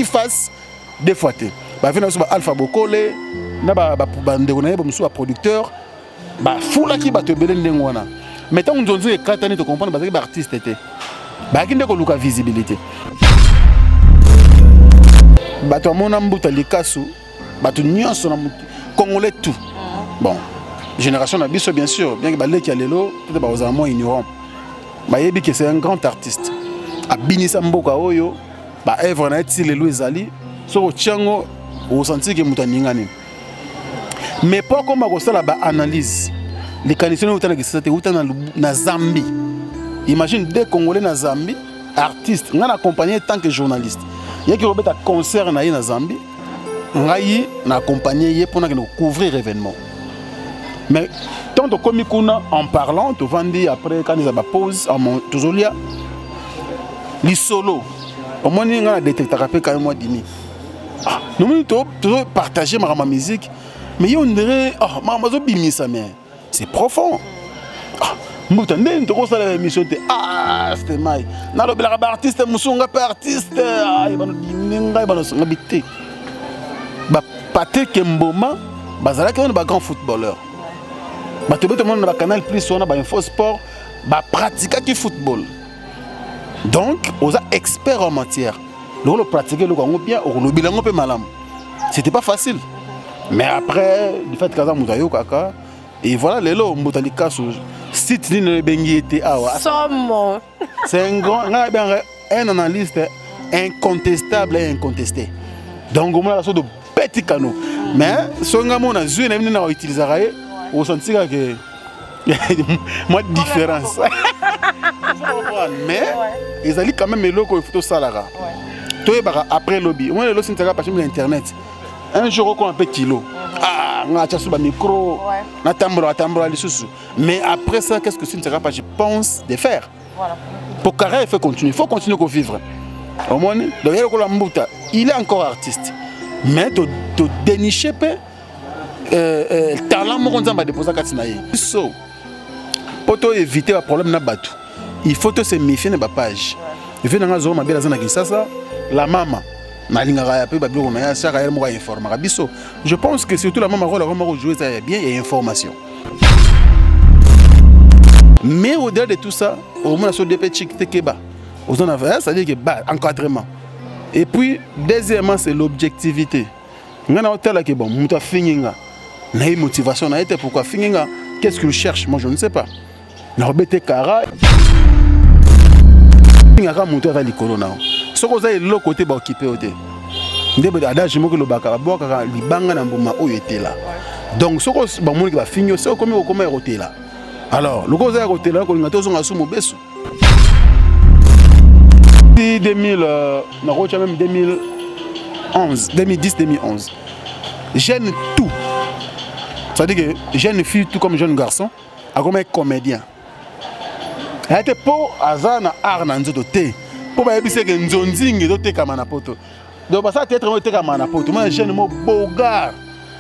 Face deux fois te. Ba na biso ba Alpha Bokole na ba bandeko na ye mosusu ba producteur bafulaki bato ebele ndenge wana. Mais ntango nzonzi ekatani, tocomprendre bazalaki ba artiste te, bayaki nde koluka visibilité. Bato amona Mbuta Likasu, bato nyonso na congolais tout, bon, génération na biso bien sûr, bien que baleki ya lelo peut-être bakozala moins ignorant, bayebi que c'est un grand artiste, abinisa mboka oyo. Baœuvre na ye ti lelo ezali, soki otia yango osentir ke moto aningani. Mais mpo akoma kosala baanalyse, likanisi oyo euta na Kisasa te, euta na Zambie. Imagine, deux Congolais na Zambie, artiste. Ngai na accompagné tant que journaliste, yaki kobeta concert na ye na Zambie. Ngai na accompagné ye mpona kende kocouvrir événement. Mais tant tokomi kuna, en parlant, tovandi, après quand eza bapause, tozolia lisolo, omoni ngai na détectaka mpe kaye mwa dimi. Ah, nomoni tozopartage makambo ya musique, mais ye on dirait, ah, makambo azobimisa, mais c'est profond. Ah, Mbuta, ndeni tokosala émission te? Ah, c'était mai nalobelaka baartiste mosusu, nga mpe artiste banodime ngai, banosonga bi te. Bapatrik Mboma bazalaki wana, bagrand footballeur, bato ebete omona na bacanal Plus wana, bainfo sport, bapratikaki football. Donc oza expert en matière, lokola opratique eloko yango bien, okolobela yango mpe malamu. C'était pas facile, mais après, du fait kaza moto ayokaka, et voilà, lelo Mbuta Likasu, site nini ebengi ye te awa? Somo. C'est un grand, ngai abengaka un analyste incontestable et incontesté. Donc omonaka so tobeti kano, mais soki ngai mona zwi na bino na koutilisaka ye, osentir kaka mwa différence. Mais ezali quand même eloko il faut tosalaka, toyebaka après lobi. Omona lelo sintiaka parce na internet, un jour okoma mpe kilo, ah, nga atya so bamicro, natambola atambola lisusu. Mais après ça, qu'est-ce que Cynthia je pense de faire? Pour carrière, il faut continuer, il faut continuer kovivre. Omoni, donc ye lokola Mbuta, il est encore artiste, mais todéniche mpe talent moko Nzambe adeposa kati na ye. So mpo toévite baproblème na bato, il faut to se méfier na bapage. Efe nanga zoro mabe aza na Kinshasa, la mama nalingaka ya mpe babiloko na ye, asiaka ye moko, ainformaka biso. Je pense que surtout la mama, rôle akoma kojouer eza ya bien ya information. Mais au-delà de tout ça, omona so depe chik te, keba oza na, c'est-à-dire que ba encadrement. Et puis deuxièmement, c'est l'objectivité. Nga na otalaki, bon, moto afingi nga, na ye motivation na ye te, pourquoi afingi nga, qu'est-ce qu'il cherche, moi je ne sais pas. Nakobete kara fingaka moto aza likolo na yo. Soki oza eloko te, baokipe yo te. Nde adage moko elobaka, babwakaka libanga na mbuma oyo etela. Donc soki bamoniki bafingi yo, soki okomi kokoma ya kotela, alors lokola oza ya kotela, kolinga te ozonga su mobesu. 2000, nakotya même 2011, 2010, 2011, jeune tout, c'est-à-dire que jeune fille tout comme jeune garçon akomi comédien, aya te mpo aza na art na nzoto te, mpo bayebisi eke nzonzingi ezotekama na poto. Donc basala théâtre moko etekama na poto. Mwana jeune mo bogar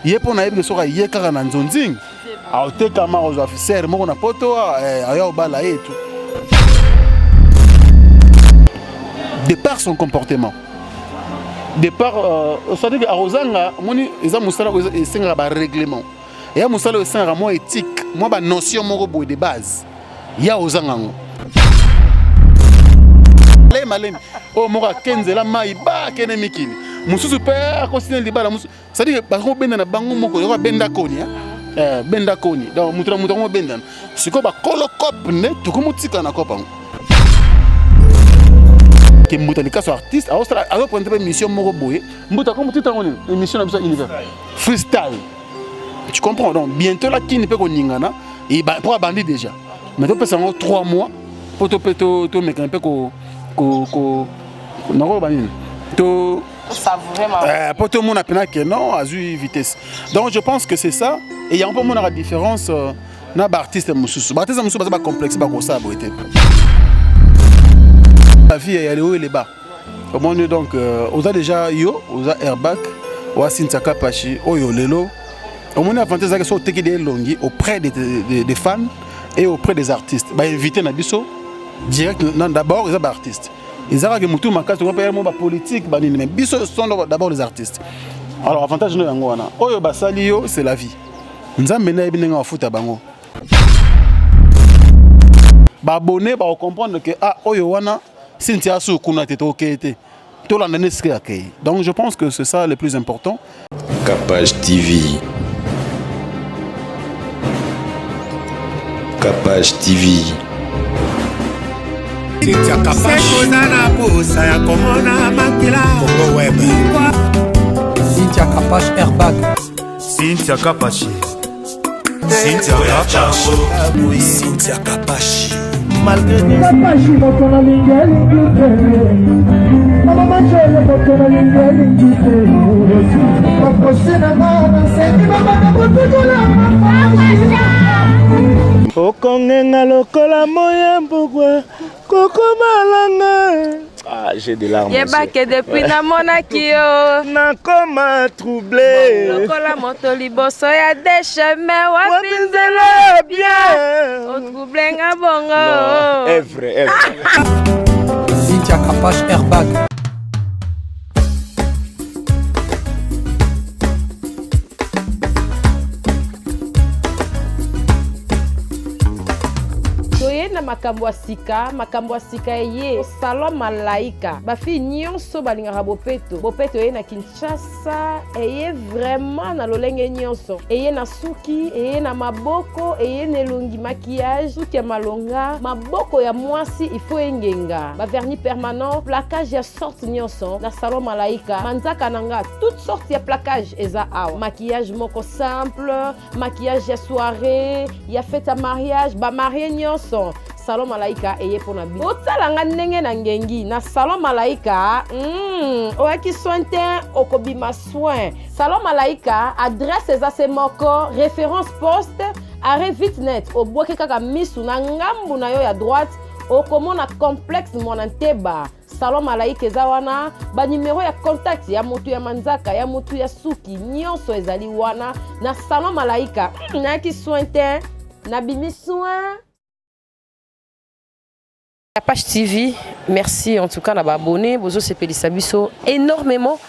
ye, mpo nayebi ke soki aye kaka na nzonzingi, aotekama, akozwa sere moko na poto, aya obala ye. Tout de par son comportement, de par c'est-à-dire que akozanga, omoni, eza mosala oyo esengaka barèglement, eya mosala oyo esengaka mwa éthique, mwa banotion moko boye de base ya ozanga yango. Malemi oyo moko ake nzela mai, ba akende mikili mosusu mpe akosina libala mosusu. C'est-à-dire bakobenda na bango moko, yoko abenda koni, benda koni. Donc moto na moto yango obendana. Sikoyo bakolo cope nde tokomotika na cope yango ke Mbuta Likaso artiste azoprendre mpe mission moko boye. Mbuta komotita yango nini? Émission na biso univers freestyle, tu comprends? Donc bientôt la kini mpe koningana mpo abandi déjà, mais topesa yango 3 mois mpo to mpe tomekana mpe nakoloba nini to mpo tomona mpena ke non, azwi vitesse. Donc je pense que c'est ça. Et yango mpo omonaka différence na baartiste mosusu. Baartiste mosusu baza bacomplexe, bakosala boye te. La vie ya leo eleba, omoni. Donc oza déjà, yo oza airbag oa Cynthia Kapashi oyo lelo omoni avantage ezalaki so otekeli elongi auprès des fans et auprès des artistes. Bainvité na biso direct, d'abord eza baartiste. Eza kaka motu makasi, tokopa ya mo bapolitique banini, mais biso sont d'abord les artistes. Alors avantage no yango wana, oyo basali yo, c'est la vie. Nzambe nde ayebi ndenge afuta bango. Baabonné bakocomprendre que ah, oyo wana Cynthia asu kuna te, tokeye te, tolanda nde esika akei. Donc je pense que c'est ça le plus important. Capage TV. Capage TV. Oza na posa ya komona makila. Congo Web. Cynthia Kapash Airbag. Cynthia Kapashi. Cynthia Kapashi. Cynthia Kapashi. Kapashi, moto nalingi elingi te. Mama Majele, moto nalingi elingi te. Bakosi na nga, nasengi babanda kotutola. Okongenga lokola moya mbugwa kokomalanga. Ah, j'ai des larmes. Yebake depuis namonaki yo, nakoma troublé. Lokola moto liboso ya déchemin, wapi wapi nzela ya bien. Otrouble nga bongo. Evre, evre. Cynthia Kapash Airbag. Toye na makambo ya sika, makambo ya sika eye salon Malaika. Bafille nyonso balingaka bopeto, bopeto eye na Kinshasa, eye vraiment na lolenge nyonso, eye na suki, eye na maboko, eye na elongi, maquillage, suki ya malonga, maboko ya mwasi ifo engenga, bavernis permanent, placage ya sorte nyonso na salon Malaika. Manzaka na nga, toute sorte ya placage eza awa. Maquillage moko simple, maquillage ya soirée, ya fête, ya mariage, bamarie nyonso, salon Malaika eye mpona bino. Otala nga ndenge na ngengi na salon Malaika. Oyaki soin te, okobima soin. Salon Malaika, adresse eza se moko: référence poste, arrêt Vitnet. Obwaki kaka misu na ngambu na yo ya droite, okomona complexe Mwana Nteba. Salon Malaika eza wana. Banimero ya contact ya motu ya manzaka, ya motu ya suki, nyonso ezali wana na salon Malaika. Nayaki soin te, nabimi soin. Page TV, merci en tout cas na abonné, bozo sepelisa biso énormément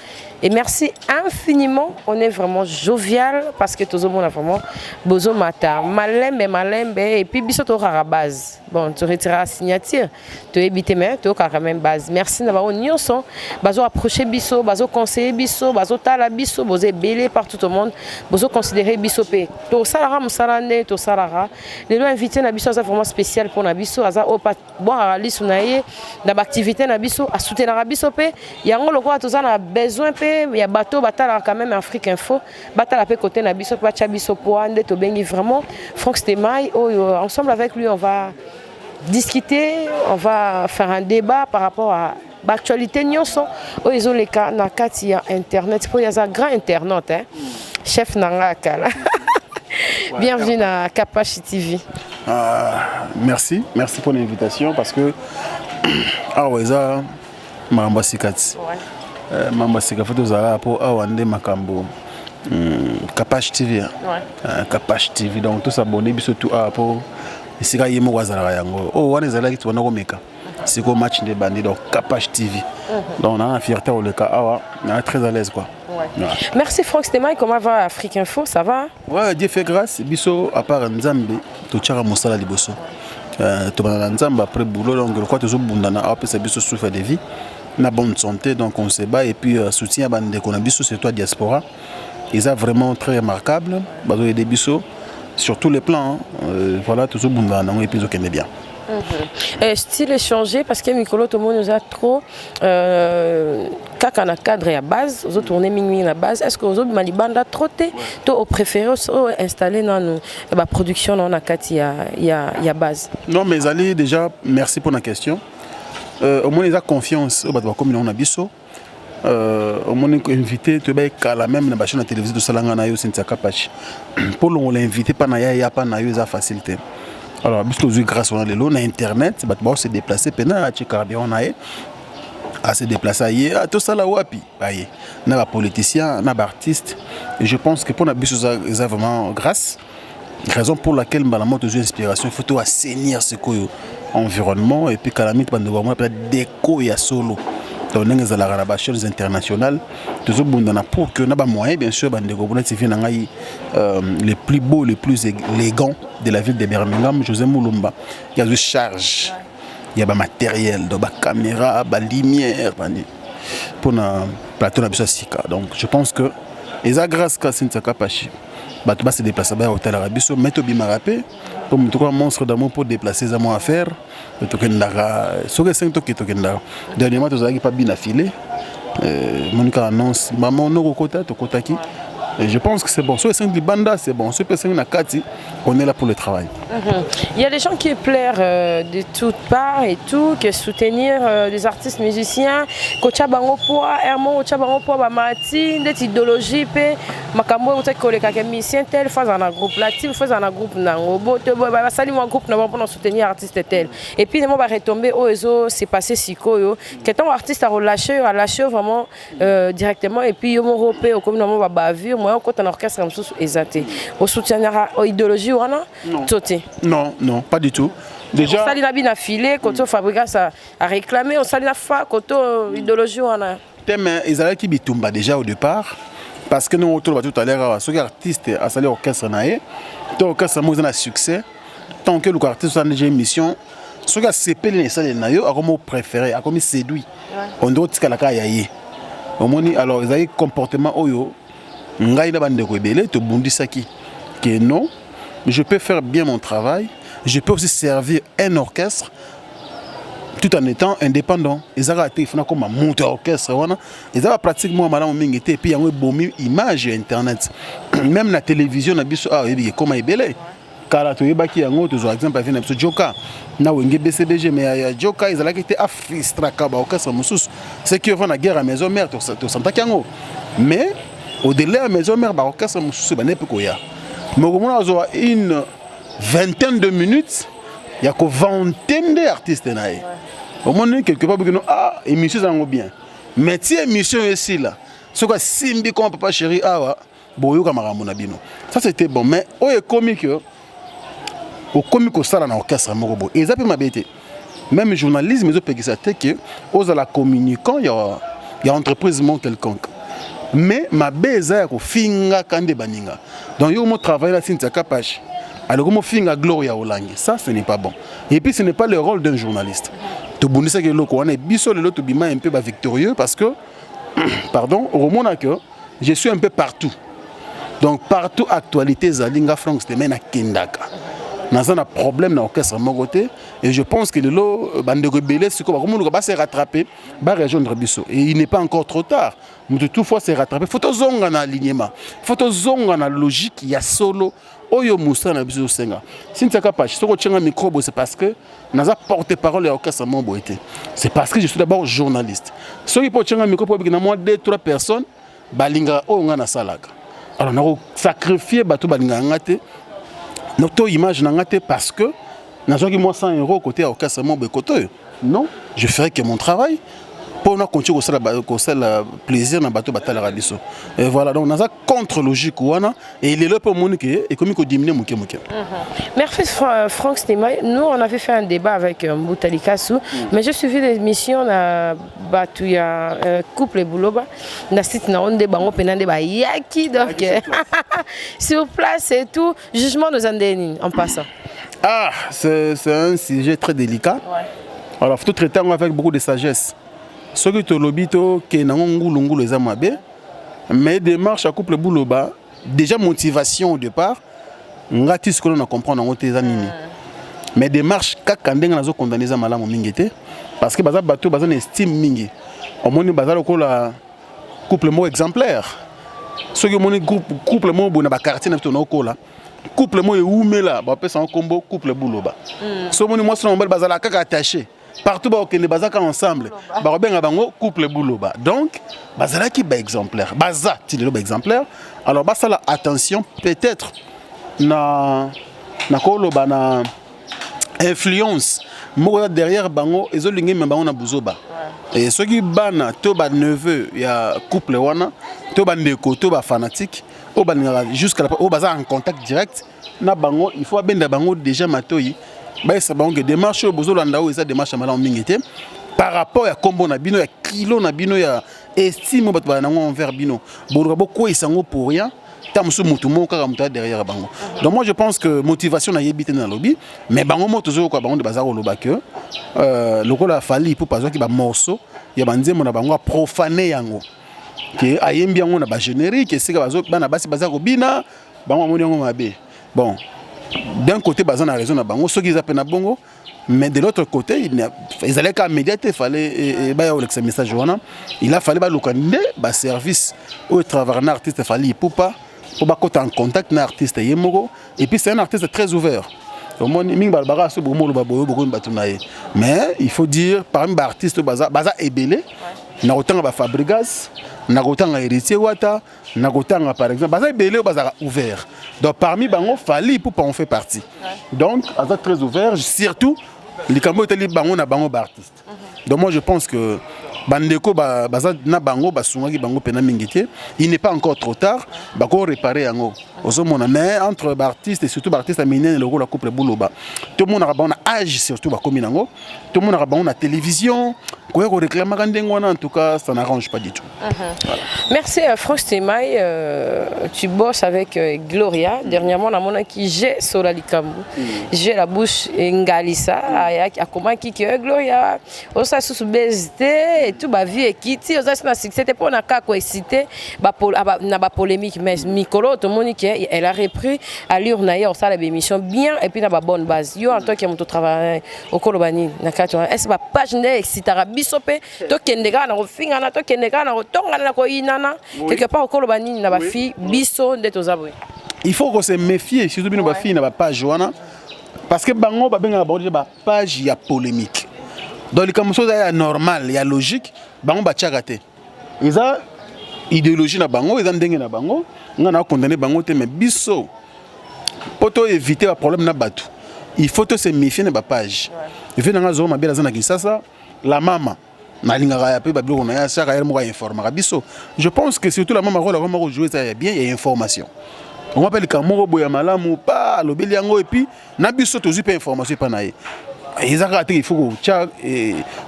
et merci infiniment. On est vraiment jovial parce que tozomona vraiment bozo mata malembe malembe et puis biso to base. Bon, tu retireras signature, tu éviter, mais tu quand même base. Merci na bango nyonso bazo approcher biso, bazo conseiller biso, bazo tala biso, bozo ebele partout au monde, bozo considérer biso pe. To salara musala nde to salara. Lelo invité na biso aza vraiment spécial pour na biso, aza o pa bwakaka lisu na ye na baactivité na biso, asoutenaka biso mpe yango. Lokola toza na besoin mpe ya bato batalaka quand même Afrique Info, batala mpe côté na biso mpe batya biso poa nde tobengi vraiment Franck Stemay oyo. Ensemble avec lui, on va discuter, on va faire un débat par rapport à baactualité nyonso oyo ezoleka na kati ya internet, mpo aza grand internaute, hein? Chef na nga ya kala, bienvenue na Kapashi TV. Ah, merci, merci pour l'invitation, parce que awa eza makambo ya sika ti makambo ya sika, fo tozala mpo awa nde makambo. Kapash TV, hein? Ouais. Kapash TV, donc tosabone biso tu awa mpo esika ye moko azalaka yango. Oyo wana ezalaki tobanda komeka, sikoyo match nde ebandi. Donc Kapash TV, donc naa na fierté koleka awa, naa très à l'aise quoi. Ouais. Merci Franck Stemay, comment va Afrique Info? Ça va? Ouais, Dieu fait grâce. Biso, à part Nzambe, totiaka mosala liboso. Tobanda na Nzambe, après boulot. Donc lokwa tozobundana, apesa biso souffle de vie na bonne santé, donc on se bat. Et puis soutien ya bandeko na biso, surtout à diaspora, eza vraiment très remarquable. Bazoyede biso sur tous les plans, hein. Voilà, tozobundana nango et puis ezokende bien. Style échangé parce que mikolo tomoni oza trop kaka na cadre ya base, ozotourne mingimingi na base. Est ce que ozobima libanda trop te, to opréféré oinstalle nanu baproduction nao na kati ya base? Non, mais ezali déjà, merci pour la question. Omoni, eza confiance oyo bato bakomi nango na biso. Omoni, invité toyeba ekala, même na bachaîne ya télévision tosalanga na yo Cynthia Kapachi, mpo longola invité mpa na ya ya mpa na yo eza facile te. Alors biso tozwi grâce wana. Lelo na internet bato bao se déplacer mpena, atie carburant na ye, ase déplace, aye tosala wapi, aye na bapoliticien, na baartiste. Et je pense que mpona biso eza vraiment grâce, raison pour laquelle mbala moko tozwi inspiration, faut to assainir sikoyo. environnement et puis kala mingi bandeko bamona mpenza déco ya solo. Donc ndenge ezalaka na bachaînes internationales, tozobundana pour que na bamoyen, bien sûr, bandeko bona TV na ngai, le plus beau, le plus élégant de la ville de Birmingham, José Moulumba, yazwi charge ya bamatériel, donc bacaméra, balumière, bani mpona plateau na biso ya sika. Donc je pense que eza grâce ka Cynthia Kapashi, bato base déplace, baya kotalaka biso. Mais tobimaka mpe po moto kaka monstre d'amour mpo déplacer eza mwa affaire. Tokendaka soki esengi, toke, tokendaka. Dernièrement tozalaki pa bina filet, moni kaka annonce mama noko kota, tokotaki. Et je pense que c'est bon. Soki esengi libanda, c'est bon. Soki esengi na kati, on est là pour le travail. Il y a des gens qui pleurent de toutes parts et tout, que soutenir des artistes musiciens, kotia bango poids, Hermon kotia bango poids, bamati, ndeti idéologie pe, makambo oyo koleka ke musicien tel faut na groupe, la team faut na groupe nango, bo te bo basali mwa groupe na bango mpona soutenir artiste tel. Et puis mo ba retombées oyo ezo se passer sikoyo, que tant artiste a relâché, a lâché vraiment directement et puis yo moko pe okomi na mo ba bavure, moyen okota na orchestre mosusu eza te. Osoutenira idéologie wana to te? Non, pas du tout. Déjà, osali na bina filet koto Fabregas a réclamé, osali na fa koto idéologie wana. Thème ezalaki bitumba déjà au départ, parce que nous toloba tout à l'heure awa, soki artiste asali orchestre na ye to orchestre moko eza na succès, tant que luka artiste osala déjà émission, soki asepeli na esaleli na yo, akomi préféré, akomi séduit, on doit otikala kaka ya ye. Omoni, alors ezalaki comportement oyo ngai na bandeko ebele tobundisaki que non, je peux faire bien mon travail, je peux aussi servir un orchestre tout en étant indépendant. Ezalaka te ifuna koma moto ya orchestre wana. Eza bapratique moko malamu mingi te. Et puis yango ebomi image ya internet, même na télévision na biso awa. Oyebi ekoma ebele. Kala toyebaki yango, tozwa exemple avi na biso Joka na Wenge BCBG, mais ya Joka ezalaki te afrustraka baorchestre mosusu. Ce qui ova na guerre ya Maison Mère, tosantaki yango. Mais au-delà ya Maison Mère, baorchestre mosusu ebande mpe koya. Mais okomona azwa une vingtaine de minutes ya kovanter nde artiste na ye. Omoni quelque part bokino, ah, émission eza yango bien, mais ti émission esila, soki asimbi koma Papa Chéri awa, boyoka makambo na bino. Ça, c'était bon. Mais oyo ekomi ke okomi kosala na orchestre moko boye, eza mpe mabe te. Même journalisme ezopekisa te ke ozala communicant ya entreprise moko quelconque, mais mabe eza ya kofingaka nde baninga. Donc yo mo travailler na Cynthia Kapache, alors mofinga Gloria Olangi, ça, ce n'est pas bon. Et puis ce n'est pas le rôle d'un journaliste. Tobundisaki eloko wana. Biso lelo tobima un peu bavictorieux parce que, pardon, okomona que je suis un peu partout. Donc partout actualité ezali, nga Frank Stemain nakendaka, naza na problème na orchestre moko te. Et je pense que lelo bandeko ebele sikoyo bakomoluka base rattraper, barejoindre biso. Et il n'est pas encore trop tard. Moto tout faut se rattraper, faut tozonga na alignement, faut tozonga na logique ya solo oyo mosala na biso osenga. Cynthia Kapache, soki otianga micro boye, c'est parce que naza porte-parole ya orchestre moko boye te, c'est parce que je suis d'abord journaliste. Soki mpo otianga micro mpo obiki na mwa deux trois personnes balingaka oyo ngai nasalaka, alors nakosacrifie bato balingaka nga te to image na nga te parce que nazwaki mwa 100 € côté ya orchestre moko boye kote oyo. Non, je ferai que mon travail mpo na continue kosala plaisir na bato batalaka biso. Et voilà, donc naza contre logique wana. Et lelo mpe omoni ke ekomi kodiminuer moke moke. Merci Franck Stemay. Nous, on avait fait un débat avec Mbuta Likasu, mais j'ai suivi l'émission na batu ya couple Buloba na site na onde bango pena nde bayaki, donc sur place et tout, jugement nos andeni en passant. Ah, c'est un sujet très délicat. Alors faut traiter yango avec beaucoup de sagesse. Soki tolobi tokende yango ngulungulu, eza mabe. Mais démarche ya couple Buloba, déjà motivation au départ, nga ti sikoyo na comprendre yango te eza nini. Mais démarche kaka ndenge nazokondane, eza malamu mingi te, parce que baza bato baza na estime mingi. Omoni, baza lokola couple moko exemplaire. Soki omoni couple moko boye na baquartier na biso tonaokola, couple moko ewumela, bapesa yango nkombo couple Buloba. So omoni mwasi na mobali bazala kaka attaché partout, bakokende baza kaka ensemble, bakobenga bango couple Buloba. Donc bazalaki baexemplaire, baza ti lelo baexemplaire. Alors basala attention peut-être na nakoloba na influence moko eza derrière bango, ezolinga emema bango na buzoba. E soki bana to baneveu ya couple wana to bandeko to bafanatique oyo balingaka jusqu'à la oyo baza en contact direct na bango, il faut babenda bango déjà matoi. Bayesa bango ke démarche oyo bozolanda oyo eza démarche ya malamu mingi te par rapport ya kombo na bino, ya kilo na bino, ya estime oyo bato baya nango envers bino. Boluka bokweyisa yango pour rien. Ta mosusu motu moko kaka moto aya derrière bango. Donc moi, je pense que motivation nayebi te nde nalobi, mais bango moko tozoyoka bango nde baza koloba ke lokola Fally Ipupa azwaki bamorceau ya banzembo na bango, aprofane yango, ke ayembi yango na bagénérique esika bana basi baza kobina, bango bamoni yango mabe. Bon, d'un côté baza na raison na bango soki eza mpe na bongo, mais de l'autre côté ezalaki kaka média te, fallait baya kolekisa message wana. Il a fallu baluka nde baservice oyo travaillaka na artiste Fally Ipupa mpo bakota en contact na artiste ye moko. Et puis c'est un artiste très ouvert. Omoni mingi balobaka so bokomoloba boyo bokomi bato na ye, mais il faut dire, parmi baartiste oyo baza, baza ebele, na kotanga baFabregas, na kotanga Héritier Wata, na kotanga par exemple, baza ebele oyo bazalaka ouvert. Donc parmi bango, Fally Ipupa en fait partie. Donc aza très ouvert, surtout likambo etali bango na bango baartiste. Donc moi, je pense que bandeko baza na bango basungaki bango mpena mingi te. Il n'est pas encore trop tard, bako réparer yango. Ozomona, mais entre baartiste et surtout baartiste ya minene lokola couple Buloba, tomonaka bango na âge, surtout bakomi nango, tomonaka bango na télévision koya koréclamaka ndenge wana. En tout cas, ça n'arrange pas du tout. Voilà. Merci Franck Stemay, tu bosses avec Gloria. Dernièrement, namonaki G Sola Likambo. J'ai la bouche engalisa, akomaki que Gloria osala susu base te et tout, ba vie ekiti, oza na succès te mpona kaka koexciter na bapolémique. Mais mikolo tomoni ke elle a repris allure na ye, osala baémission bien et puis na babonne base. Yo, en tant que moto travaille, okoloba nini na kati wana? Est ce bapage nde excitaka biso mpe tokende kaka na kofingana, tokende kaka na kotongana, na koyinana quelque part? Okoloba nini na bafille biso nde toza boye? Il faut qu'on se méfie, surtout bino bafille, na bapage wana, parce que bango babengaka bango déjà bapage ya polémique. Donc likambo mosusu eza ya normal, ya logique, bango batiaka te. Eza idéologie na bango, eza ndenge na bango. Ngai na condamné bango te, mais biso, mpo to éviter baproblème na bato, il faut to se méfier na bapage. Efe nanga zoro mabe aza na Kinshasa, la mama nalingaka ya mpe babiloko na ye, asaka ye moko, ainformaka biso. Je pense que surtout la mama, rôle akoma kojouer eza ya bien, ya information. Ongo mpe likambo moko boye ya malamu pa alobeli yango, et puis na biso tozwi mpe information epa na ye. Eza kaka te il faut kotia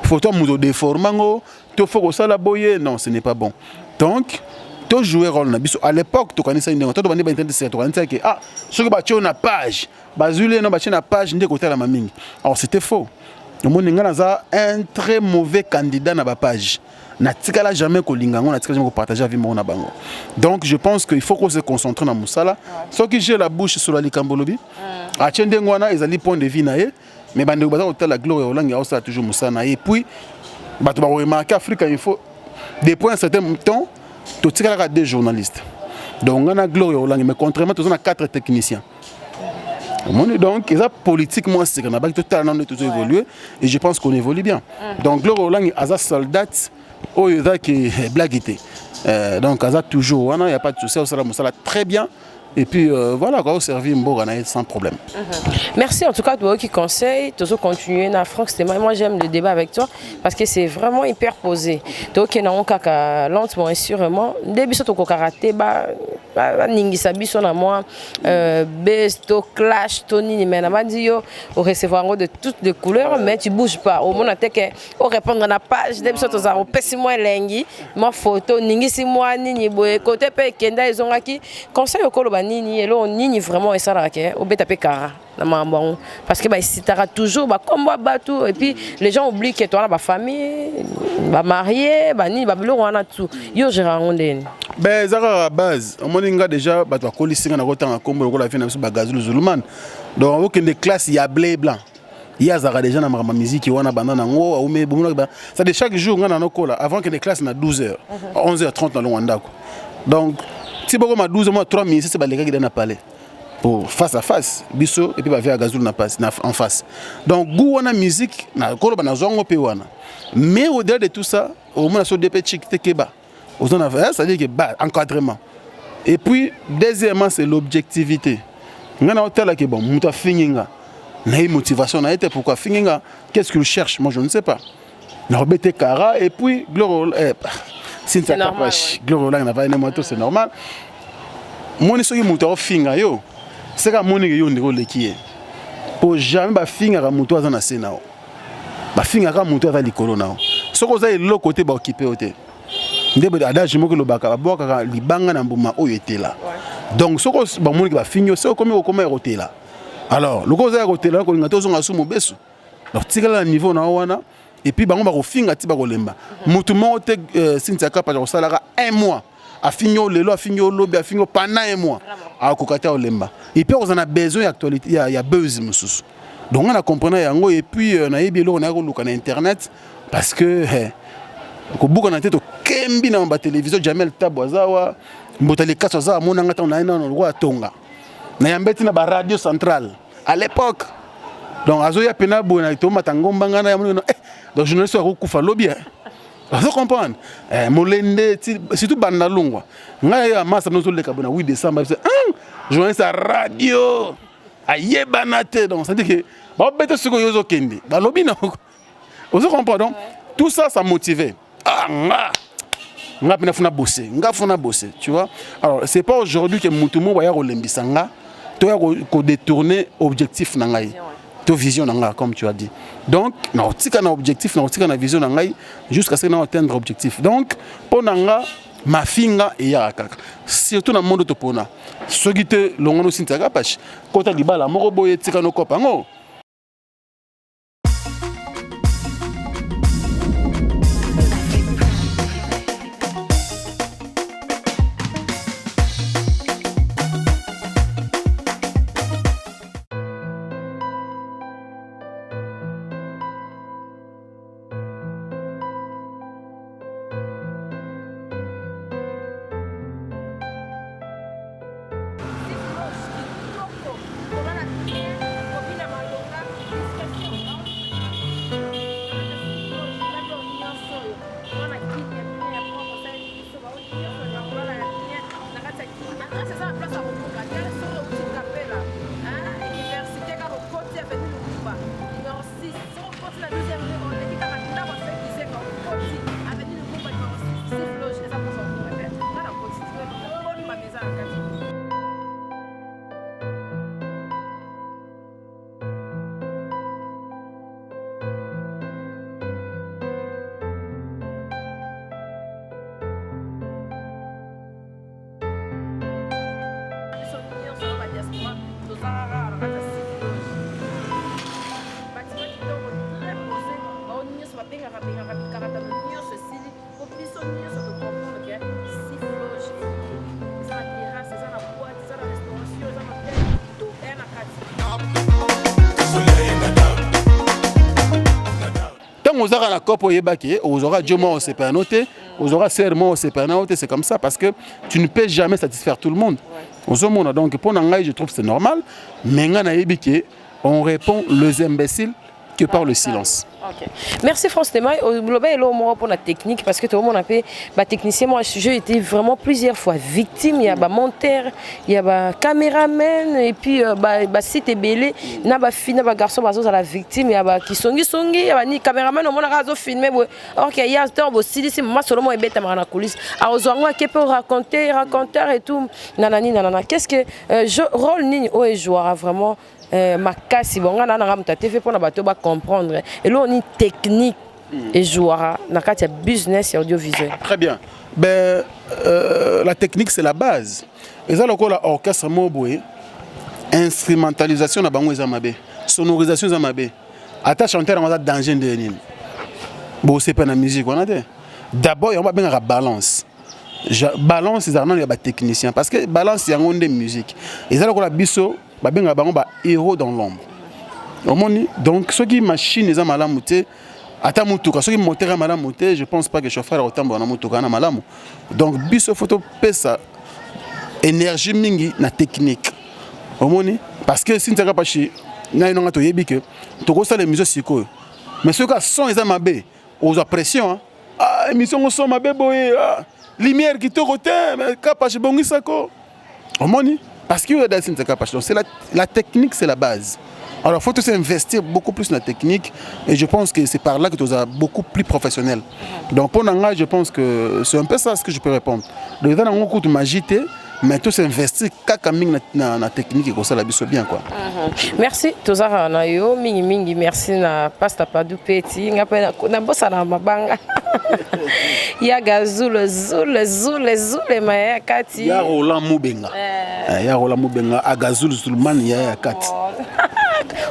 photo ya moto, déforme yango, to faut kosala boye. Non, ce n'est pas bon. Donc tojouer rôle na biso. À l'époque tokanisaki ndenge to tobandi bainternet seka, tokanisaki ah, soki batie oyo na page, bazwi leno batie na page nde kotalama mingi. Alors c'était faux. Omoni, ngai naza un très mauvais candidat na bapage. Natikala jamais kolinga yango, natikala jamais kopartage avis moko na bango. Donc je pense que il faut qu'on se concentre na mosala. Soki j'ai la bouche sur la likambo lobi atie ndenge wana, ezali point de vue na ye. Mais bandeko baza kotala, Gloire Olangi aosala toujours mosala na ye. Et puis bato bakoremarquer Africa Info, depuis un certain temps totikalaka deux journalistes, donc nga na Gloire Olangi. Mais contrairement, toza na quatre techniciens. Omoni, donc eza politique mwa sika na baki totala nano tozo évoluer, et je pense qu'on évolue bien. Donc Gloire Olangi aza soldate oyo eza ke blague te. Donc aza toujours wana, y a pas de souci, osala mosala très bien. Et puis voilà quoi, servir mboka na ye sans problème. Merci en tout cas, toi qui conseille, toujours continuer na Franck Stemay. Moi, j'aime le débat avec toi parce que c'est vraiment hyper posé. Donc na kaka lentement et sûrement, nde biso tokokaka te ba baningisa biso na mwa base to clash to nini, mais na bandi yo orecevoir yango de toutes les couleurs, mais tu bouges pas. Omona te ke orépondre na page. Nde biso tozala opesi mwa elengi, mwa photo, oningisi mwa nini boye kote mpe ekenda ezongaki. Conseil okoloba nini? Eloko nini vraiment esalaka ke obeta mpe kara na makambo yango? Parce que baesitaka toujours bakombo ya bato, et puis les gens oublient ke towana bafamille, bamarie, banini, babiloko wana tout. Yo géré yango ndeni? Ben, eza kaka base. Omoni, nga déjà bato bakolisi nga na kotanga nkombo lokola vie na biso Bagazulu Zuluman. Donc okende classe ya blé blanc, ye azalaka déjà na makambo ya miziki wana, banda nango aume bomonaki. C'est-à-dire chaque jour nga nanokola avant kende classe na 12 heures, 11 heures 30 nalongwa ndako. Donc ti bokoma 12 mois 3 minutes, balekaki da na palais pour face à face biso, et puis bavie ya Gazulu na, na en face. Donc goût wana musique na koloba nazwa yango mpe wana. Mais au-delà de tout ça, omona so depe chik te keba oza na, c'est-à-dire que ba encadrement. Et puis deuxièmement, c'est l'objectivité. Nga na otalaki, bon, moto afingi nga na ye, motivation na ye te, pourquoi afingi nga, qu'est-ce qu'il cherche, moi je ne sais pas. Nakobete kara. Et puis Gloire, Cynthia Kapash, Gloire Olangi na vai moto, c'est normal. Moni soki moto aofinga yo, seka amoniki yo ndeko oleki ye. Po jamais bafingaka moto aza na se na yo. Bafingaka moto aza likolo na yo. Soki oza eloko te, baokipe yo te. Nde adage moko elobaka, babwakaka libanga na mbuma oyo etela. Donc soki bamoniki bafingi yo, soki okomi kokoma ya kotela, alors lokola oza ya kotela, kolinga te ozonga su mobesu. Donc tikala na niveau na yo wana, et puis bango bakofinga ti bakolemba. Motu moko te, Cynthia Kapach akosalaka un mois, afingi yo lelo, afingi yo lobi, afingi yo pendant un mois, akoka te, akolemba. Et puis akozala na besoin ya actualité, ya buzz mosusu. Donc nga na comprendre yango, et puis nayebi eloko naya koluka na internet, parce que kobukana te, tokembi na batélévision. Jamel Tabo aza wa Mbota Likaso aza, amonanga ntango naye nano lokola tonga, nayambe ti na baradio centrale à l'époque. Donc azoya pena boye na tomata ngomba, ngai na yamoni donc journaliste akokufa lobi, azo comprendre molende, surtout banda lungwa ngai ya masa nozoleka boye na 8 décembre, journaliste ya radio ayebana te. Donc c'est à dire que babete sikoyo ozokende balobi na ozo comprendre. Donc tout ça, ça motivait. Ah, nga nga mpena funa bosser, nga funa bosser, tu vois. Alors c'est pas aujourd'hui que mutu moko baya kolembisa nga to ya kodétourner objectif na ngai to vision na nga, comme tu as dit. Donc nakotika na objectif, nakotika na vision na ngai jusqu'à ce que na atteindre objectif. Donc mpo na nga, mafinga eyaka kaka, surtout na monde topona. Soki te, longono Cynthia Kapache, kota libala moko boye, tika nokopa yango. Ntango ozaka na cope, oyebaki ozwaka dio moko osepela no te, ozwaka sere moko osepela na yo te. C'est comme ça, parce que tu ne peux jamais satisfaire tout le monde, ozomona. Donc mpo na ngai, je trouve c'est normal, mais ngai nayebi ke on répond les imbéciles que par le silence. Ok. Merci France Tema. Loba elo moko pour la technique, parce que tout le monde appelle ba technicien. Moi, j'ai été vraiment plusieurs fois victime, il y a ba monteur, il y a ba caméraman et puis ba site ebele na ba fille na ba garçon bazo la victime, il y a ba qui songi songi, il y a ba ni caméraman au monde azo filmer boye. OK, il y a temps bo silisi mama solo mo ebeta na coulisse. A ozwango ke peut raconter, raconteur et tout. Nanani nanana. Qu'est-ce que rôle nini o jouera vraiment makasi bon nga na nga moto TV mpona bato bacomprendre eloko nini technique ejouera na kati ya business ya audiovisuel? Très bien. Ben, la technique, c'est la base. Eza lokola orchestre moko boye, instrumentalisation na bango eza mabe, sonorisation eza mabe, ata chanteur yango aza danger nde nini, bosepa na musique wana te. D'abord yango babengaka balance. Balance ezalaka nano ya batechnicien, parce que balance yango nde musique. Eza lokola biso babengaka bango ba héros dans l'ombre, omoni. Donc soki machine eza malamu te, ata motuka soki moteur ya malamu te, je pense pas que chauffeur akotambola na motuka na malamu. Donc biso faut topesa énergie mingi na technique, omoni, parce que Cynthia Kapashi na ye nonga toyebi ke tokosala émission sikoyo, mais soki son eza mabe, ozwa pression, hein? Ah, émission ngo son mabe boye, ah, lumière kitoko te, mais Kapashi bongisako, omoni, parce que oyo Cynthia Kapashi. Donc c'est la technique, c'est la base. Alors faut tous investir beaucoup plus dans la technique et je pense que c'est par là que tu es beaucoup plus professionnel. Donc pour nanga, je pense que c'est un peu ça ce que je peux répondre. Donc dans mon coup de magie te. Mais tosinvestir kaka mingi na technique, ekosala biso bien, quoi. Merci, tozalaka na yo mingimingi. Merci na Pasta Padu Peti. Nga mpe nabosana mabanga ya gazule zule zule zule maya ya kati. Ya Roland Mubenga. Ya Roland Mubenga agazul Zulman ya kati.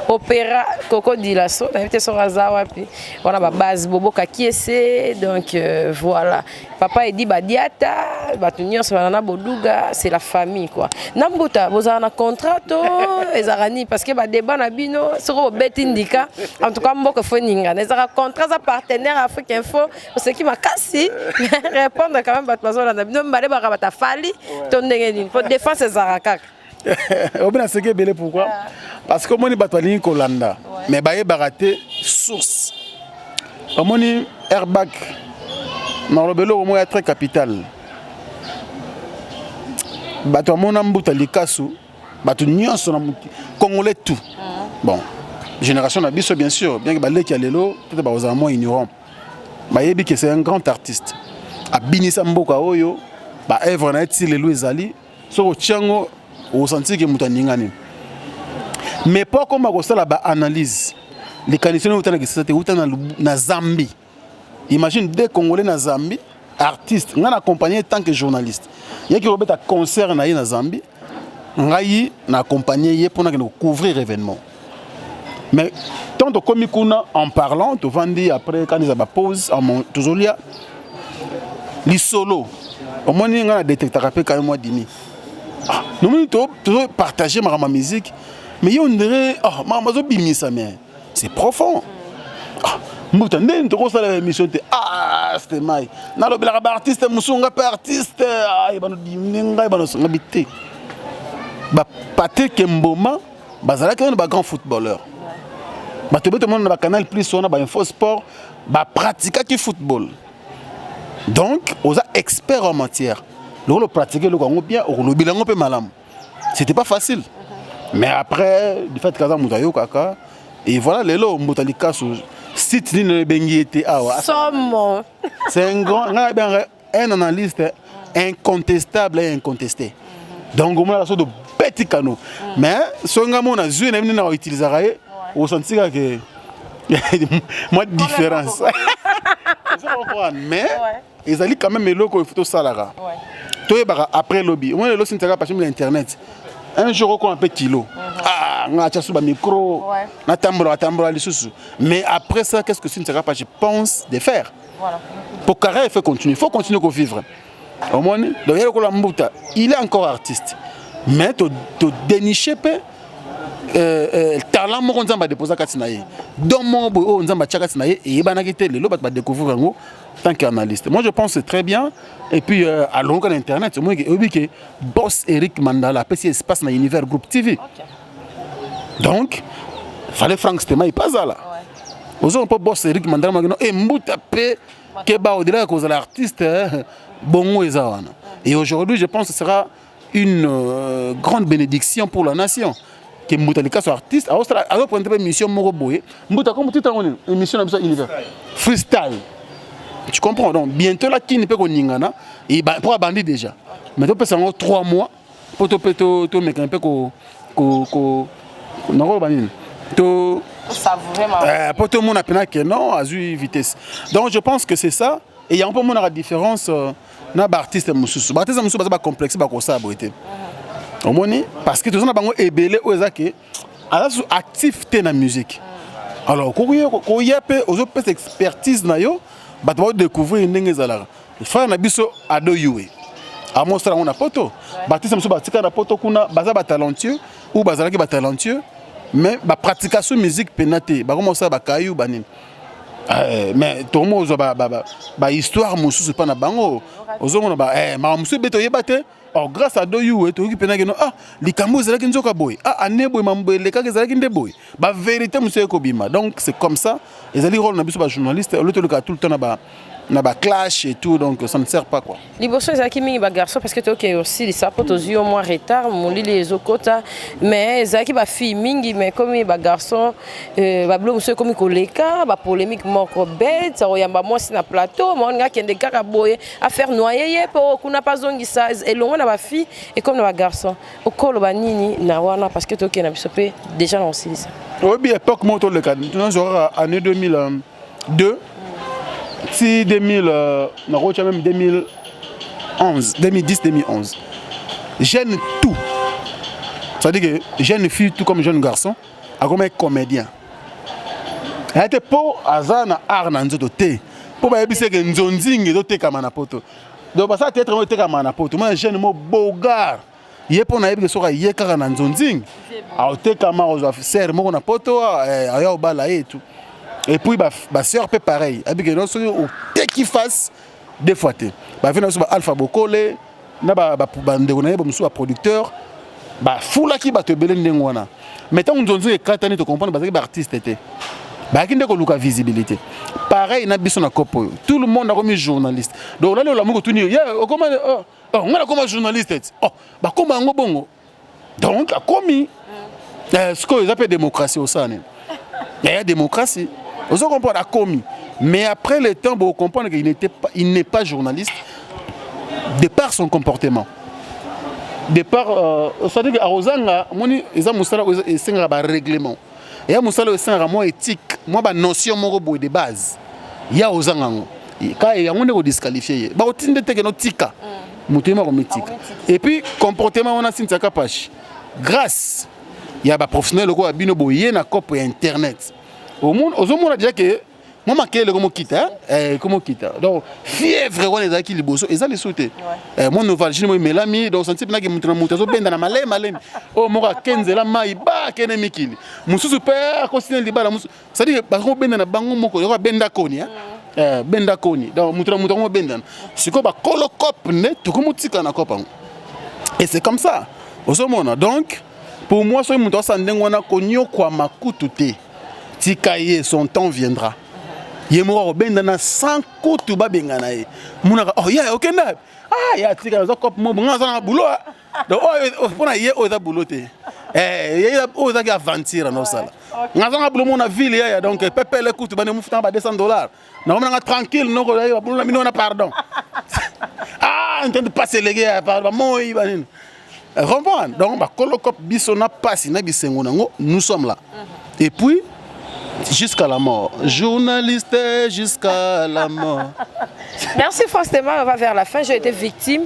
Opéra Koko Dilaso, nayebi te soki aza wapi wana, babase boboka kiese. Donc voilà, papa Edi Badiata, bato nyonso bana na Boduga, c'est la famille, quoi. Na mbuta bozala na contrat to ezalaka nini? Parce que badébat na bino, soki bobeti ndika, en tout cas mboka fo ningana. Ezalaka contrat, aza partenaire Afrique Info, oseki makasi, répondre quand même. Bato bazolanda bino mibale, baka bato afali to ndenge nini? Po défense ezalaka kaka. Obi naseki ebele, pourquoi? Parce que omoni, bato balingi kolanda, mais bayebaka te source. Omoni, airbag, naloba eloko moko ya très capital. Bato bamona mbuta likasu, bato nyonso na congolais tout, bon, génération na biso, bien sûr, bien que baleki ya lelo peut-être bakozala moins ignorant, bayebi ke c'est un grand artiste, abinisa mboka oyo. Baœuvre na ye ti lelo ezali, soki otia yango, osentir ke moto aningani. Mais mpo akoma kosala baanalyse, likanisi oyo euta na Kisasa te, euta na Zambie. Imagine, deux Congolais na Zambie, artiste. Ngai na accompagné tant que journaliste, yaki kobeta concert na ye na Zambie. Ngai na accompagné ye mpona kende kocouvrir événement. Mais tant tokomi kuna, en parlant, tovandi, après quand eza bapause, tozolia lisolo, omoni ngai na détectaka mpe kaye mwa dimi. Ah, nomoni tozopartage makambo ya musique, mais ye on dirait, ah, makambo azobimisa, mais c'est profond. Ah, mbuta, ndeni tokosala émission te? Ah, c'était mai nalobelaka baartiste mosusu, nga mpe artiste ebano dimi ngai ebano bi te. Bapatrik Mboma bazalaki wana, bagrand footballeur. Bato ebe tomona na bacanal Plus wana, bainfo sport, bapratikaki football. Donc oza expert en matière, lokola opratique eloko yango bien, okolobela yango mpe malamu. C'était pas facile, mais après, du fait kaza moto ayokaka, et voilà, lelo mbuta likasu, site nini ebengi ye te awa? Somo. C'est un grand, ngai abengaka un analyste incontestable et incontesté. Donc omonaka so tobeti kano, mais soki ngai mona zwi, nayebi nde na koutilisaka ye, osentir kaka ke mwa différence. Mais ezali quand même eloko il faut tosalaka, toyebaka après lobi. Omoni lelo sintiaka passion na internet, un jour okoma mpe kilo. Ah, nga atya so bamicro, natambola tambola lisusu. Mais après ça, qu'est ce que Cynthia Kapache pense de faire? Pour carrière, il faut continuer, il faut continuer kovivre. Omoni, donc ye lokola mbuta, il est encore artiste, mais todéniche mpe talent moko Nzambe adeposa kati na ye, don moko boye oyo Nzambe atia kati na ye, eyebanaki te. Lelo bato badécouvrir yango tant qu'analyste. Moi, je pense, c'est très bien. Et puis alongoka na internet, oyebi ke boss Eric Mandala apesi espace na Univers Group TV. Donc fallait Frank Stema epazala ozonga mpo boss Eric Mandala makino e mbuta mpe keba au-delà ya kozala artiste bongo eza wana. Et aujourd'hui, je pense que ce sera une grande bénédiction pour la nation ke mbuta likaso artiste azoprendre mpe émission moko boye. Mbuta, comme titre yango nini, émission na biso Univers Freestyle, tu comprends? Donc bientôt la kini mpe koningana mpo abandi déjà, mais topesa yango 3 mois mpo to mpe tomekana mpe nakoloba nini to mpo tomona mpena ke non, azwi vitesse. Donc je pense que c'est ça. Et yango mpo omonaka différence na baartiste mosusu. Baartiste mosusu baza bacomplexe, bakosala boye te. Omoni, parce que toza na bango ebele oyo eza ke aza su actif te na musique. Alors koya mpe ozopesa expertise na yo, bato baodécouvrir ndenge ezalaka. Frère na biso Ado Yue amosala yango na poto. Baartiste mosusu batika na poto kuna, baza batalentueux ou bazalaki batalentueux, mais bapratication musique mpena te, bakoma kosala bakayu banini. Mais tokomi kozwa bahistoire mosusu mpa na bango, ozomona makambo mosusu ebete oyeba te. Or grâce à Doyu, toyoki mpena keno, ah, likambo ezalaki nzoka boye, ah, ane boye, mambo elekaki ezalaki nde boye, bavérité mosusu ekobima. Donc c'est comme ça, ezali rôle na biso bajournaliste olo tolekaka tout le temps na ba Na ba clash et tout, donc ça ne sert pas quoi. Liboso ezalaki mingi ba garçon parce que toyoki osilisa mpo tozwi yo mwa retard, molili ezokota, mais ezalaki bafille mingi. Mais komi bagarçon, babilo mosusu ekomi koleka bapolémique moko bete, akoyamba mwasi na plateau, maoninga akende kaka boye, affaire noye ye mpo kuna mpe azongisa elongo na bafille, ekomi na bagarçon. Okoloba nini na wana? Parce que tokende na biso mpe déjà na kosilisa. Oyebi, époque moko toleka, tozwaka année 2002 ti 2000, nakotia même 2011, 2010, 2011, jeune tout, c'est-à-dire que jeune fille tout comme jeune garçon akomi comédien. Aya te mpo aza na art na nzoto te, mpo bayebisi eke nzonzingi ezotekama na poto. Donc basala théâtre ngo etekama na poto. Mwana jeune mo bogar ye mpo nayebi ke soki aye kaka na nzonzingi, aotekama, akozwa sere moko na poto, aya obala ye et tout. Et puis basœur mpe pareil, ayebi ke soki oteki face deux fois te. Bavi na biso ba Alpha Bokole na bandeko na ye bamosusu, baproducteur bafulaki bato ebele ndenge wana. Mais ntango nzonzingi ekatani, tocomprendre bazalaki baartiste te, bayaki nde koluka visibilité. Pareil na biso na kopo oyo, tout le monde akomi journaliste. Donc olali, olamuki, otuni ye okoma: "Oh, ngai nakoma journaliste." Ti oh, bakoma yango bongo. Donc akomi sikoyo eza mpe démocratie. Osala nini? Ya démocratie, ozo comprendre, akomi. Mais après le temps, bocomprendre qu'il n'était pas, il n'est pas journaliste de par son comportement, de par c'est-à-dire que akozanga. Omoni, eza mosala oyo esengaka barèglement, eya mosala oyo esengaka mwa éthique, mwa banotion moko boye de base. Ya ozanga yango ka, yango nde kodisqualifie ye. Bakotinde teke notika moto ye moko mitika. Et puis comportement wana, Cynthia Kapashi, grâce ya baprofessionnel lokola bino boye na cope ya internet, ozomona déjà ke mwa makele komokita, komokita. Donc fièvre wana ezalaki liboso eza lisusu te. Mwa novalgine mo emelami. Donc santi mpenaki moto na moto azobenda na malemi malemi. Oyo moko akenzela mai ba akende mikili mosusu mpe akosina libala mosusu, c'est-à-dire bakobenda na bango moko yoko abenda koni, benda koni. Donc moto na moto yango obendana. Sikoyo bakolo cope nde tokomotika na cope yango et c'est comme ça ozomona. Donc pour moi, soki moto asala ndenge wana, konyokwama kutu te, tika ye, son temps viendra. Ye moko akobendana sans kutu babengana ye. Monaka: "Oh ya, okenda." "Ah ya, tika, naza cope mo nga, aza na boulot." Donc oyo mpona ye, oyo eza boulot te, oyo ezaki aventure naosala. Nga aza na boulot mo na ville yaya. Donc pepele kutu bande mofutanga ba 200 $, nakomonanga tranquille noko baboulot na bino wana. Pardon, ah, ntende pasi eleki ya bamoi banini, comprendre. Donc bakolo cope, biso na pasi na bisengo nango, nous sommes là. Et puis jusqu'à la mort, journaliste jusqu'à la mort. Merci Franck. On va vers la fin. J'ai été victime.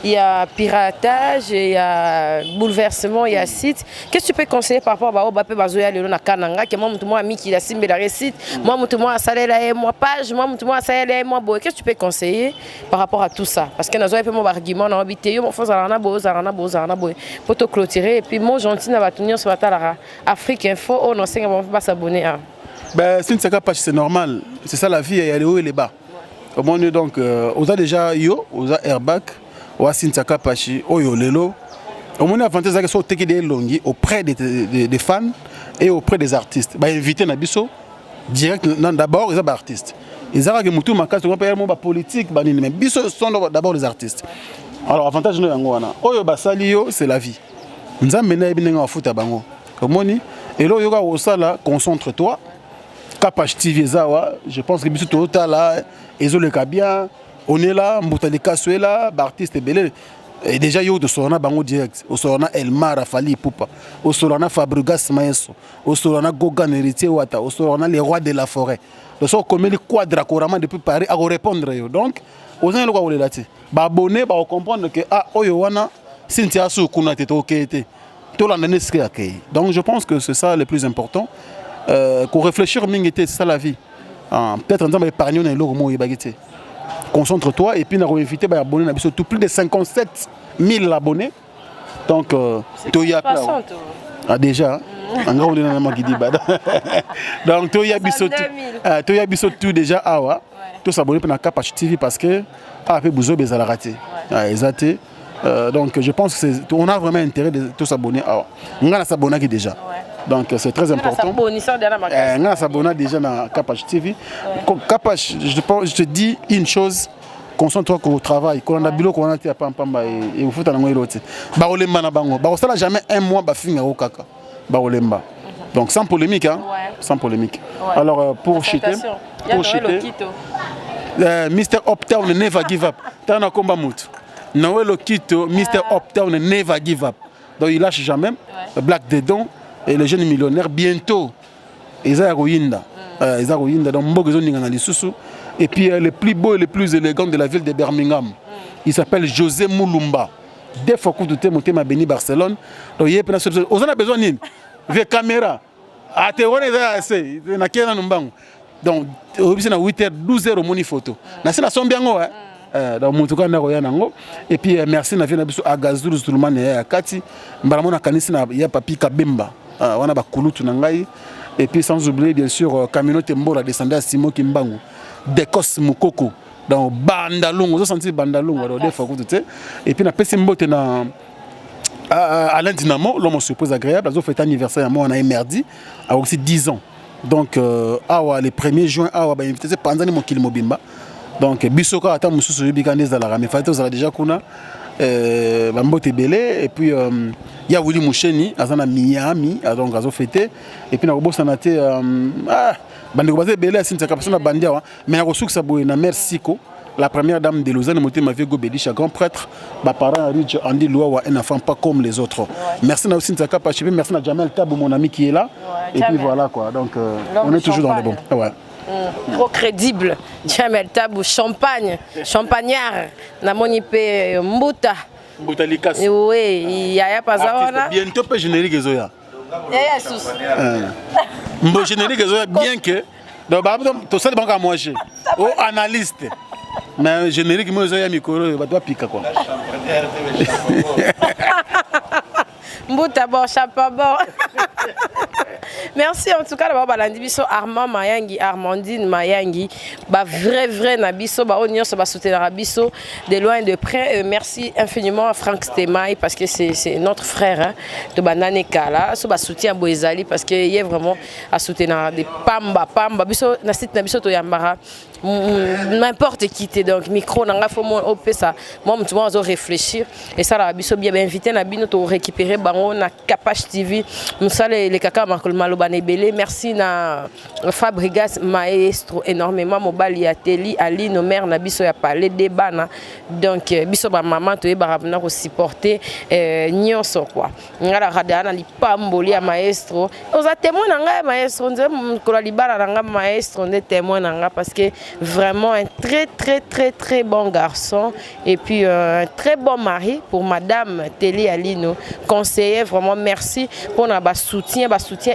Il y a piratage, il y a bouleversement, il y a site. Qu'est-ce que tu peux conseiller par rapport à Bape Bazoya Lelo na Kananga, que moi, moi, ami qui a simbe la réussite, moi, moi, salaire, moi, page, moi, moi, salaire, moi, boy. Qu'est-ce que tu peux conseiller par rapport à tout ça? Parce que nous avons un argument, on a habité, yo, faut zarana bo, zarana bo, zarana bo, pour te clôturer. Et puis, moi, gentil, na batunir sur Afrique Info, oh non, c'est on va s'abonner. Hein. Ben, c'est une c'est normal. C'est ça la vie, il y a les hauts et les bas. Au moins, donc, oza déjà yo, oza airbag, oza Cynthia Kapashi, oyo lelo. Au moins, avantage ezalaki so oteki de elongi auprès des fans et auprès des artistes. Ba invité na biso direct d'abord eza ba artiste. Ezalaki mutu makasi mpe mo ba politique banini, mais biso sont d'abord les artistes. Alors avantage no yango wana. Oyo basali yo, c'est la vie. Nzambe na yebi ndenge afuta bango. Omoni, eloko yoka kosala, concentre-toi. Kapash TV eza awa, je pense que biso tozotala, ezoleka bien. On est là, Mbuta Likaso est là, baartiste ebele. Et déjà yo tosolola na bango direct. Osolola na Elmar Afali Ipupa, osolola na Fabregas Maeso, osolola na Gogan Héritier Wata, osolola na les rois de la forêt. Donc so okomeli Quadra Korama depuis Paris, akorépondre yo. Donc oza eloko akolela te. Baabonné bakocomprendre que ah, oyo wana Cynthia asu kuna te, tokeye te, tolanda nde esika akei. Donc je pense que c'est ça le plus important, koréfléchir mingi te, c'est ça la vie. Ah, peut-être Nzambe épargne na eloko moko oyebaki te. Concentre-toi. Et puis na koinvite baabonné na biso tout, plus de 57 000 abonnés. Donc toya. Ah déjà anga onde na makidiba. Donc toya biso tout, toya biso tout déjà awa, tosabonner mpe na Kapash TV parce que awa mpe buzobe ezalaka te, eza te. Donc je pense que on a vraiment intérêt de tous s'abonner awa. Nga na s'abonnaki déjà. Donc c'est très important. Nga na s'abonna déjà na Kapash TV. Kapash, je te dis une chose, concentre-toi au travail. Kolanda biloko wana te ya pampamba ekofuta nango elo te. Bakolemba na bango, bakosala jamais un mois bafinga yo kaka, bakolemba. Donc sans polémique, hein? Ouais. Sans polémique. Ouais. Alors pour chuter, Mr Uptown never give up. Tana komba mutu. Noël Okito, Mr Uptown never give up. Donc il lâche jamais. Black Dedon et les jeunes millionnaires bientôt. Eza ya koyinda. Eza koyinda donc mboka ezoninga na lisusu. Et puis le plus beau et le plus élégant de la ville de Birmingham. Il s'appelle José Moulumba. Des fois kutu te motema béni Barcelone. Donc ye pena oza na besoin nini? Vie caméra. Ah te wana eza ya se nakei nanu mbangu. Donc oyebisi na 8h 12h omoni photo. Na se nasombi yango eh. Donc moto kaka ndako ya nango. Et puis merci na vie na biso Agazul Zulman ya kati. Mbala mona kanisi na ya papi Kabemba. Wana bakulutu na ngai. Et puis sans oublier bien sûr Camino Tembola descendait à Simon Kimbangu. Dekos Mukoko. Donc Bandalungu, ozo sentir Bandalungu alors des fois kutu te. Et puis na pesi mbote na Alain Dynamo, l'homme surprise agréable, azo fête anniversaire ya mwana mardi, a aussi 10 ans. Donc awa le 1er juin awa ba invité c'est panzani mokili mobimba. Donc biso ka ata mususu yebi ka ndezala mais fête ozala déjà kuna ba mbote belé et puis ya Willy Musheni aza na Miami, donc azo fêter et puis na kobosana te bandeko baza ebele asinisa kapasa na bandi awa mais na kosukisa boye na mère Siko, la première dame de Lausanne, Motema Viego Belisha, grand prêtre, ba parent Rich Andy Luawa, un enfant pas comme les autres. Merci na aussi Nzaka Pachibi, merci na Jamel Tabou, mon ami qui est là. Ouais, et puis Jamel. voilà quoi. Donc L'homme on est du toujours dans le bon. champagne. Ouais. Trop crédible. Jamel Tabou, champagne, champagnard, namoni pe Mbuta. Mbuta Likasi. Oui, yaya pazawana. Artiste, bientôt pe générique ezoya. Yaya sous. Mbo générique ezoya bien que donc ba to sali banka moi j'ai. Oh analyste. Mais générique moi ezoya micro ba doit piquer quoi. Mbuta bon, chapeau bon. Merci en tout cas d'avoir balandi biso Armand Mayangi, Armandine Mayangi, ba vrai vrai na biso ba onyo so ba soutenir biso de loin et de près. Merci infiniment à Franck Stemay parce que c'est notre frère hein, de banane kala, so ba soutien Boezali parce que il est vraiment à soutenir des pamba pamba biso na site na biso to yambara. N'importe qui te donc micro nanga faut moi opesa moi mutu moi zo réfléchir et ça la biso bien invité na bino to récupérer bango na Kapash TV musale les kaka makol maloba nebele. Merci na Fabregas maestro énormément mobali ya Teli Ali no mère na biso ya parler débat na donc biso ba maman to yeba na ko supporter nyonso quoi ngala rada na lipamboli ya maestro oza témoin na nga maestro nze kola libala na nga maestro nde témoin na nga parce que vraiment un très très très très bon garçon et puis un très bon mari pour madame Teli Alino conseiller vraiment merci pour na ba soutien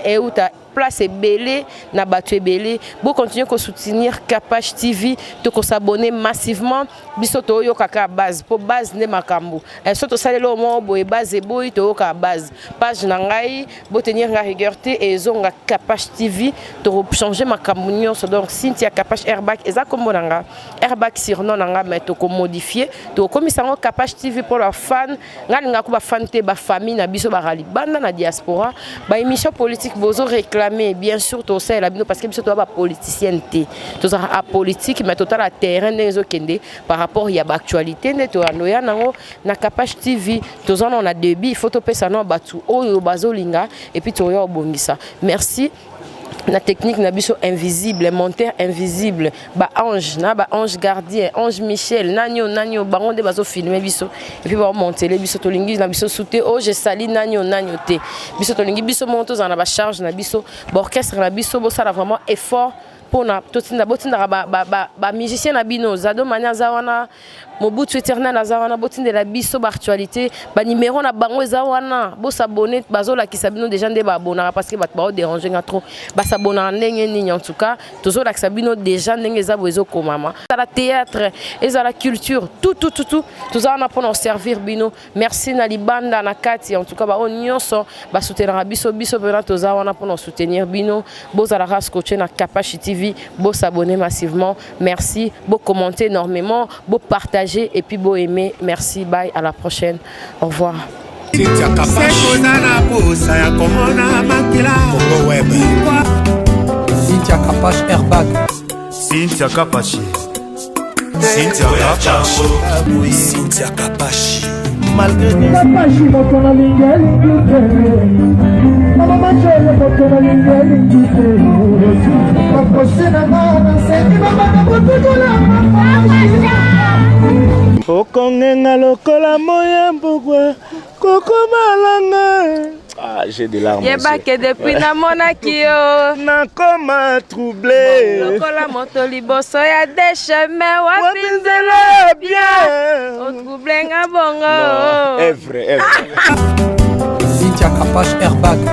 et où ta place ebele na bato ebele bo continuer ko soutenir Kapash TV to ko s'abonner massivement biso to yoka ka base po base nde makambo so to salelo mo boye base boy to yoka base page na ngai bo tenir nga rigueur te ezonga Kapash TV to changer makambo nyonso donc Cynthia Kapash Airbag eza kombo na nga Airbag surnom na nga mais to ko modifier to komisa ngo Kapash TV pour la fan nga linga ko ba fan te ba famille na biso ba rali banda na diaspora ba émission politique bozo réclamer bien sûr to ça la bino parce que biso to ba politicienne te to za apolitique mais total à terrain ndezo kende par rapport ya ba actualité nde to ando ya nango na Kapash TV to za na débit il faut to pesa no batu oyo bazolinga et puis to yo bongisa merci na technique na biso invisible monteur invisible ba ange na ba ange gardien ange Michel nanyo nanyo bango nde bazo filmer biso et puis ba monter les biso tolingi na biso souté oh je sali nanyo nanyo te biso tolingi biso monto za na ba charge na biso ba orchestre na biso bo sala vraiment effort pona totinda botinda ba ba ba, ba musicien na bino Zado Mania za wana Mobutu éternel aza wana botindela biso ba actualité ba numéro na bango eza wana bo s'abonner bazolakisa bino déjà nde ba abonnaka parce que bato bao déranger nga trop ba s'abonnaka ndenge nini en tout cas tozolakisa bino déjà ndenge eza bo ezokomama ezala théâtre ezala culture tout tout tout tout toza wana mpona servir bino merci na libanda na kati en tout cas bao nyonso ba soutenaka biso biso mpena toza wana mpona soutenir bino bozalaka scotché na Kapash TV bo s'abonner massivement merci bo commenter énormément bo partager et puis bo aimer merci bye à la prochaine au revoir. Cynthia Kapashi. Sekoza na posa ya komona makila. Congo Web. Cynthia Kapash Airbag. Cynthia Kapashi. Cynthia Kapashi. Cynthia Kapashi. Kapashi moto nalingi elingi te, mama Majele moto nalingi elingi te, baprose na nga nasengi babanda kotutola. Okongenga lokola moyambugwa kokomalanga. Ah, j'ai des larmes. Yebake depuis namonaki yo, nakoma troublé. Lokola moto liboso ya dechemin, wapi wapi nzela ya bien. Otrouble nga bongo. Evre, evre. Cynthia Kapash Airbag.